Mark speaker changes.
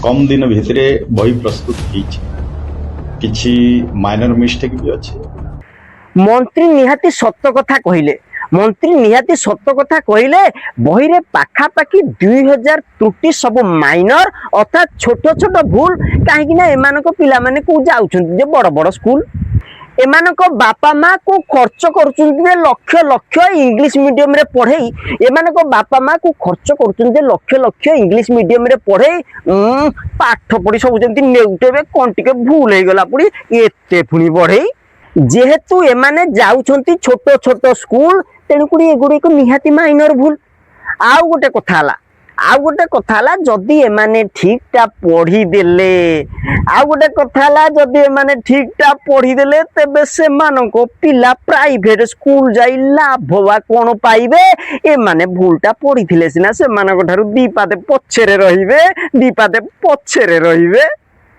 Speaker 1: କମ୍ ଦିନ ଭିତରେ ବହି ପ୍ରସ୍ତୁତ ହେଇଛି। କିଛି ମାଇନର ମିଷ୍ଟେକ୍ ବି ଅଛି।
Speaker 2: ମନ୍ତ୍ରୀ ନିହାତି ସତ କଥା କହିଲେ। ମନ୍ତ୍ରୀ ନିହାତି ସତ କଥା କହିଲେ। ବହିରେ ପାଖାପାଖି 2000 ତ୍ରୁଟି, ସବୁ ମାଇନର, ଅର୍ଥାତ୍ ଛୋଟ ଛୋଟ ଭୁଲ। କାହିଁକି ନା ଏମାନଙ୍କ ପିଲାମାନେ କୋଉ ଯାଉଛନ୍ତି ଯେ ବଡ ବଡ ସ୍କୁଲ? ଏମାନଙ୍କ ବାପା ମା କୁ ଖର୍ଚ୍ଚ କରୁଛନ୍ତି ଯେ ଲକ୍ଷ ଲକ୍ଷ ଇଂଲିଶ ମିଡିୟମରେ ପଢେଇ। ଏମାନଙ୍କ ବାପା ମା କୁ ଖର୍ଚ୍ଚ କରୁଛନ୍ତି ଯେ ଲକ୍ଷ ଲକ୍ଷ ଇଂଲିଶ ମିଡିୟମରେ ପଢେଇ। ପାଠ ପଢି ସବୁ ଯେମିତି ନେଉଟେବେ, କଣ ଟିକେ ଭୁଲ ହେଇଗଲା ପୁଣି ଏତେ ପୁଣି ବଢେଇ। ଯେହେତୁ ଏମାନେ ଯାଉଛନ୍ତି ଛୋଟ ଛୋଟ ସ୍କୁଲ, ତେଣୁକରି ଏଗୁଡିକ ନିହାତି ମାଇନର ଭୁଲ। ଆଉ ଗୋଟେ କଥା ହେଲା, ଯଦି ଏମାନେ ଠିକଟା ପଢିଦେଲେ, ଆଉ ଗୋଟେ କଥା ହେଲା, ଯଦି ଏମାନେ ଠିକଟା ପଢିଦେଲେ, ତେବେ ସେମାନଙ୍କ ପିଲା ପ୍ରାଇଭେଟ ସ୍କୁଲ ଯାଇ ଲାଭ ବା କଣ ପାଇବେ? ଏମାନେ ଭୁଲଟା ପଢିଥିଲେ ସିନା ସେମାନଙ୍କ ଠାରୁ ଦି ପାଦେ ପଛରେ ରହିବେ, ଦି ପାଦେ ପଛରେ ରହିବେ।